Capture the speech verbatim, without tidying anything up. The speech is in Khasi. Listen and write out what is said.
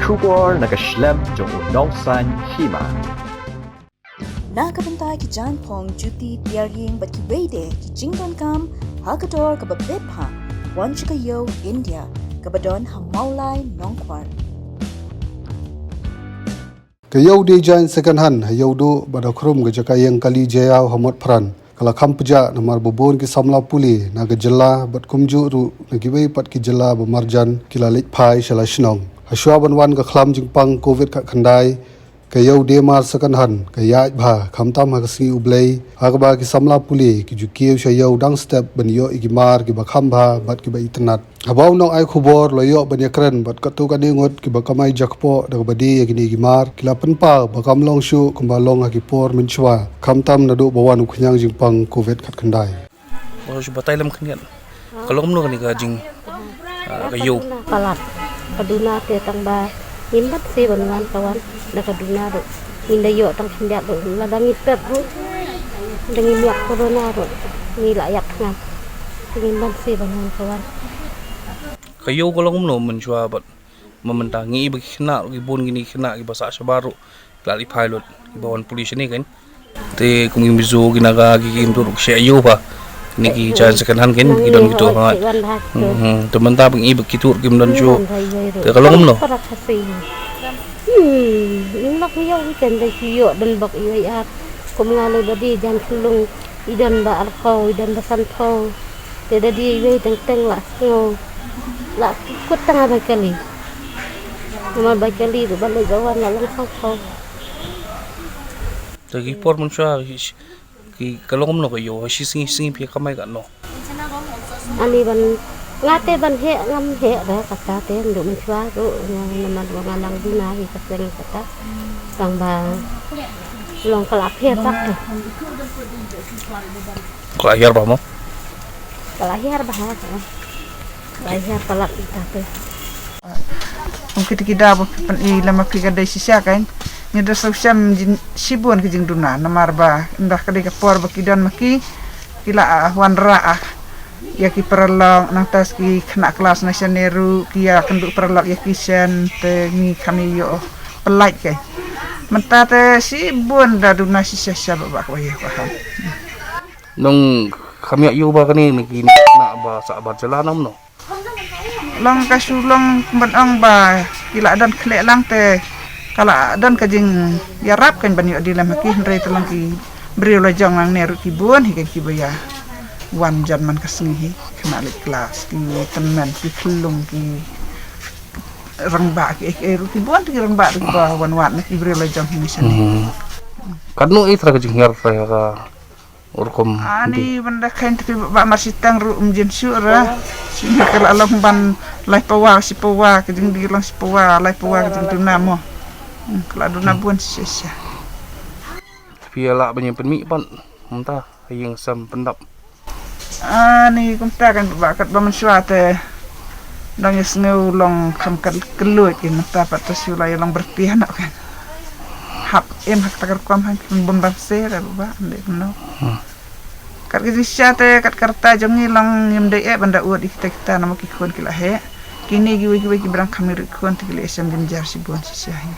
Khubor na ka shlem jong u nongsan hima. Na ka bynta ki jaiñphong, juti, tiar ïing bad kiwei de ki jingdonkam ha ka dor kaba bit bha, wan sha ka Ïew India kaba don ha Mawlai Nongkwar. Ka Ïew Dei Jaiñ Second Hand ha Ïewduh ba da khrum ka jaka ïeng kali Jaiaw ha Motphran ka la kham pjah namar ba bun ki samla pule na ka jylla bad kumjuh ruh na kiwei pat ki jylla ba marjan ki la leit phai sha la shnong. Hashwa ban wan ka khlam jingpang covid khatkhyndai, ka Ïew Dei Mar Second Hand ka ïaid bha, khamtam ha ka sngi U Blei ha kaba ki samla pule ki ju kiew sha ïew dang step ban ïoh ïa ki mar kiba kham bha bad kiba itynnat. Haba u nongai khubor la ïoh ban ïakren bad katto katne ngut kiba kamai jakpoh da kaba die ïa kine ki mar, ki la pynpaw ba kam long shuh kumba long ha ki por mynshuwa, khamtam naduh ba wan u khñiang jingpang covid khatkhyndai. Wan shu batai lem khyndiat. Ka long kumno kane ka jing, ah, ka ïew? Palat. Ka duna te tang ba ngim pat sngewbha ban wan ka wan da ka duna ruh. Ngin da ïoh tang khyndiat ruh, lada ngi pep ruh, da ngi miak corona ruh, ngi la ïap thngan. Te ngim pat sngewbha ban wan ka wan. Ka ïew ka long kumno mynshuwa bad mynta ngi i ba ki khynnah ruh, ki bun kine ki khynnah kiba sah shabar ruh ki la leit phai lut, kiba wan pule shane kan. Te kum ki Mizo, ki Naga, ki kim tur ki sha ïew ba kine ki jaiñ second hand kan ki don kito ha. Hmm, te mynta ba ngi i ba kito kim don shuh. Te ka long kumno? Hmm, ïing lok ïew i kan da ki ïoh don bok i wei ar. Kum nga lei ba die jaiñ khyllung, i don ba arphew, i don ba sanphew. Te da die i wei teng teng la sngew, la kut tang ha bai kali. Namar bai kali ruh ba leit ba wan la long sanphew. Te ki por mynshuwa ki, ki ka long kumno ka ïew, ha shi sngi sngi phi kamai katno? Ani ban, nga te ban heh ngam heh ba kata te, ndu mynshuwa ruh nga, namar ba nga nang duna hi ka seng kata. Tang ba long ka la pher bak te. Ka la hiar bha mo? Ka la hiar bha ha. Ka la hiar palat ita te. Kum kita ki da ba pyn-i lem ma phi ka dei shisha kan. Ngi da sngewshem jin shibun ki jingduna namar ba ynda ka dei ka por ba ki don ma ki, ki la, ah, wanrah, ah, ïa ki paralok, nangta ki khynnah klas na shane ruh ki ïa kynduh paralok ïa ki shen, te ngi kham ïoh pyllait kai. Mynta te shibun da duna shisha shisha ba, ba ka ïa ka ham. Nong kham ïa ïoh ba kane na ki khynnah ba sah bar jylla nang kumno? Long ka shu long ban ong ba ki la don khleh lang te ka la don ka jingïarap kan ban ïoh die lem ha ki, hynrei te long ki briew la jong nangne ruh ki bun hi kan kiba ïa wan jan man ka sngi hi, khynnah leit klas, ki tymmen, ki khyllung, ki rangbah, ki ei ki ei ruh ki bun te ki rangbah ruh kiba wan wad na ki briew la jong hi ni shane. Hmm. Katno i trai ka jinghiar trai ka rukom. Ani ban da kheiñ te phi ba mar shi tang ruh um jin shuh ra. Shi ka la long ban lai pawa, shi pawa, ka jingdie long shi pawa, lai pawa ka jingduna mo. Hmm, ka la duna bun shisha. Phi ïa lah ban ïa pynmih pat mynta ha ïing sem pyndap? Ani kumta kan ba katba mynshuwa te dang ïa sngew long kham ka kylluid, ïa mynta pat te shu la ïa long byrtiah noh kan. Hap im ha kata ka rukom ha ki bym bam se da ba ande kumno. Hmm. Kat ka jingshisha te kat ka rta jong ngi long ngim dei eh ban da ud ïa kita kita namar ki khun ki la heh. Kine kiwei kiwei kiba dang kham ïa ruh khun te ki la ïa shem jynjar shibun shisha hi.